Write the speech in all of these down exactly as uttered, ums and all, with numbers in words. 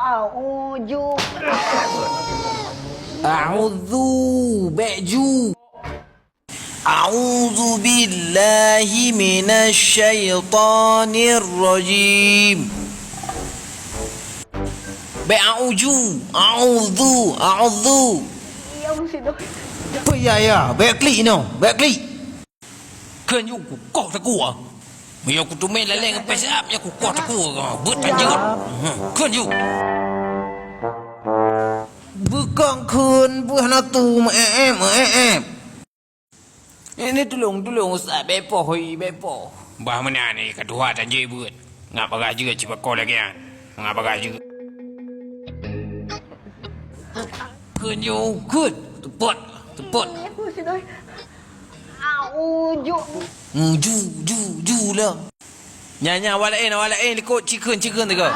A'uju. A'udzu, bèk ju. A'udzu billahi minasyaitonir rajim. Bèk a'uju, a'udzu, a'udzu. Ya, Mursyid. Apa ya, ya? Bèk klik noh, bèk klik. Kheun ju kukoh takue. Meunyoe kuteumé laleng ngon press up, nyoe kukoh takue. Beuet tanjeuet. Kheun ju. Beukong kheun beuh na tu meu-éb-éb, meu-éb-éb. Ini tulông, tulông Ustaz, bèk poh, hoi, bèk poh. Bah meunan ni ka tuha tanjeuet beuet. Ngap bagah jeuet cit bak ko lagèe nyan. Ngap bagah jeuet. Kheun ju, kheun. Teupot, teupot. A'uju. Hmm, ju, ju, ju lom. Nyan, nyan, awak laén, awak laén likot cikheun, cikheun teuka.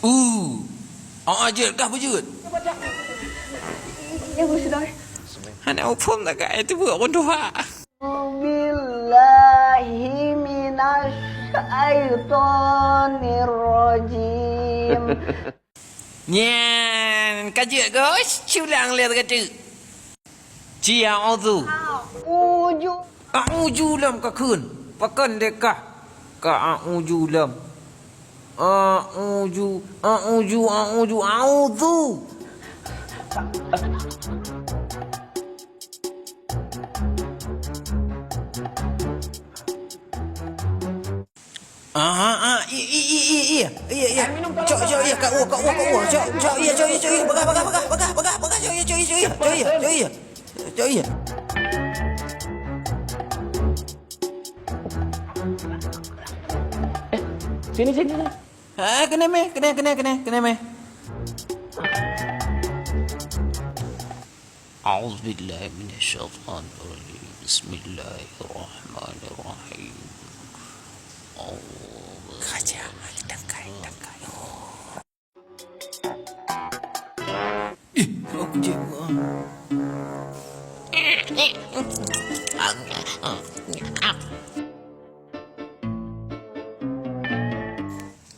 U. Awak jeuet kah beujeuet? Ya, Gus Doi. Hana muphom dak ka, itu buat ureueng tuha. Billahi minasyaitonir rajim. Nyan, ka jeuet, Gus. Culang lé teuka teuk. Ci a'udzu. A'uju. A'uju lom ka kheun. Pakon deh kah? Ka a'uju lom. A'uju, a'uju, a'uju, a'udzu. Aha, ah, i, i, i, i, i, i, i. Cok, cok, iya, ka u, ka u, ka u. Cok, cok, iya, cok, iya, cok, iya. Bagah, bagah, bagah, bagah, bagah, bagah, cok, iya, cok, iya, cok, iya, cok, iya, cok, iya. Cok, iya. Eh, sini, sini, sini. Ha, keuneuk mè, keuneuk, keuneuk, keuneuk, keuneuk mè. A'udzubillahi minasyaitonirrajim. Bismillahirrahmanirrahim. Allah. Raja, tangkai, tangkai. Ih, aku cek.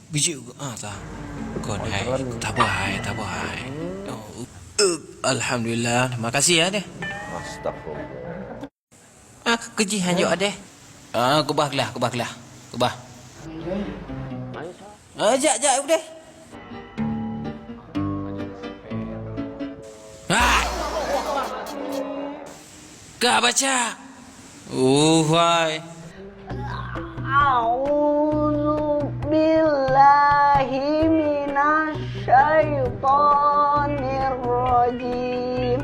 Bijik, ah, ta. Kon hai, tabah hai, tabah hai. Oh, eh, alhamdulillah, terima kasih ya deh. Astagfirullah. Ah, keujih hanjok deh. Ah, keubah glah, keubah glah. Keubah. Ah, jak, jak deh. Ah! Ka baca. Uh, hai. A'udzu billahi minasyaitonir rajim.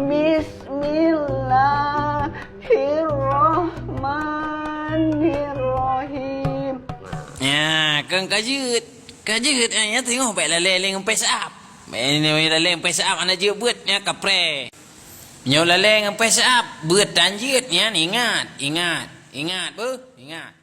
Bismillahirrahmanirrahim. Ya, kang ka jeuet. Ka jeuet, eh, nyan teungoh bèk lalè lé ngon press up. Bèk nyoe lalè ngon press up hana jeuet beuet, nyan kapreh. Nyoe lalè ngon press up, beuet tan jeuet nyan, ingat, ingat, ingat beuh, ingat.